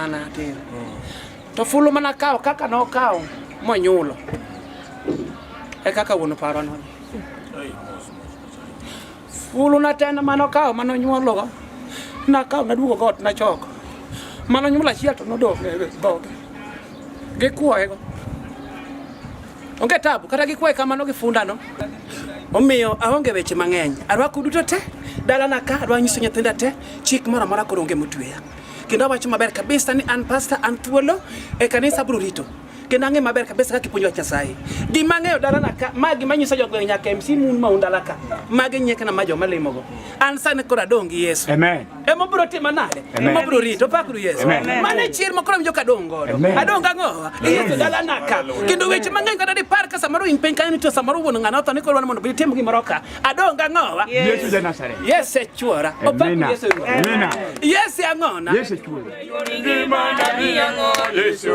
mana atero. To fulu mana kawo kaka nokawo monyulo. E kaka wuon parwa nodhi. Fulu na ten mane okawo mane onyuologo, nakawo naduogo go ot nachoko. Mane onyuolo achiel to nodong' e dhoge. Gikuoyego. Onge tabu, kata gikuoye kamano gi fundano. Omiyo aonge weche mang'eny. Arwako duto te, dalana ka adwa nyiso nyithinda te, chik moro amora koro onge motweya. Kendo awacho maber kabisa ni an pastor, an thuolo e kanisa abiro rito. Kendo ang'e maber kabisa kaka ipuonjo wach Nyasaye. Gima ang'eyo dalana ka, ma gima nyiso jogweng' nyaka MC mun ma un dala ka. Magi nyiekna ma joma limogo. An sani koro adong' gi Yesu. Amen. Ema obiro tima nade? Amen. Ema obiro rito, pakuru Yesu. Amen. Mano e chier ma koro awinjo ka adong' godo. Amen. Adong' gang'owa? Yesu dalana ka. Kendo weche mang'eny kata dipar ka samoro in piny kanyo to samoro wuon ng'ano otho ni koro wan mondo bi tim gimoro ka. Adong' gang'owa? Yesu ja Nazareth. Yesu e chuora. Opakuru Amina. Yesu. Amina. Yesu e ang'ona? Yesu e chuora. Yesu